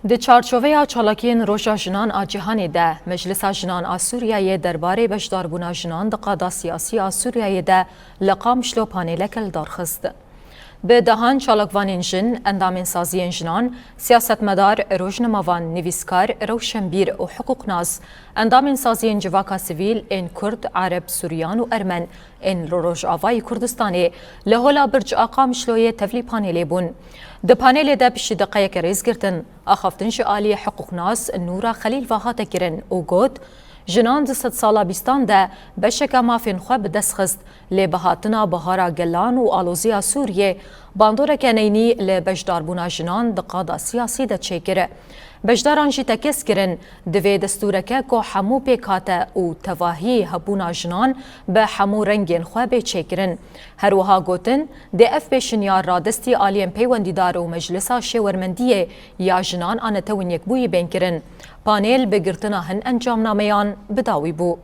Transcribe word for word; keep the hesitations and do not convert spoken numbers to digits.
Di çarçoveya çalakiyên Roja Jinan a Cîhanê de, Meclisa Jinan a Sûriyeyê derbarê beşdarbûna jinan di qada siyasî a Sûriyeyê de li Qamişlo panêleke li dar xist. Bi dehan çalakvanên jin, endamên saziyên jinan, siyasetmedar, rojnamevan, nivîskar, rewşenbîr û hiqûqnas, endamên saziyên civaka sivîl ên Kurd, Ereb, Suryan û Ermen ên li Rojavayê Kurdistanê li Hola Birc a Qamişloyê tevlî panêlê bûn. Di panêlê de piştî deqeyeke rêzgirtin, axaftin ji aliyê hiqûqnas Nûra Xelîl ve hate kirin û got, Jinan di sedsala bîstan de beşeke mafên xwe bi dest xist, lê bi hatina Bihara Gelan û aloziya Sûriyê bandoreke neynî li beşdarbûna jinan di qada siyasî de çêkir. Beşdaran jî tekez kirin, divê destûreke ku hemû pêk hate û tevahî hebûna jinan bi hemû rengên xwe bê çêkirin. Her wiha gotin, dê ev pêşinyar radestî aliyên peywendîdar û Meclisa Şêwermendiyê ya Jinan a Netewên Yekbûyî bên kirin. Panêl bi girtina hin encamnameyan bi dawî bû.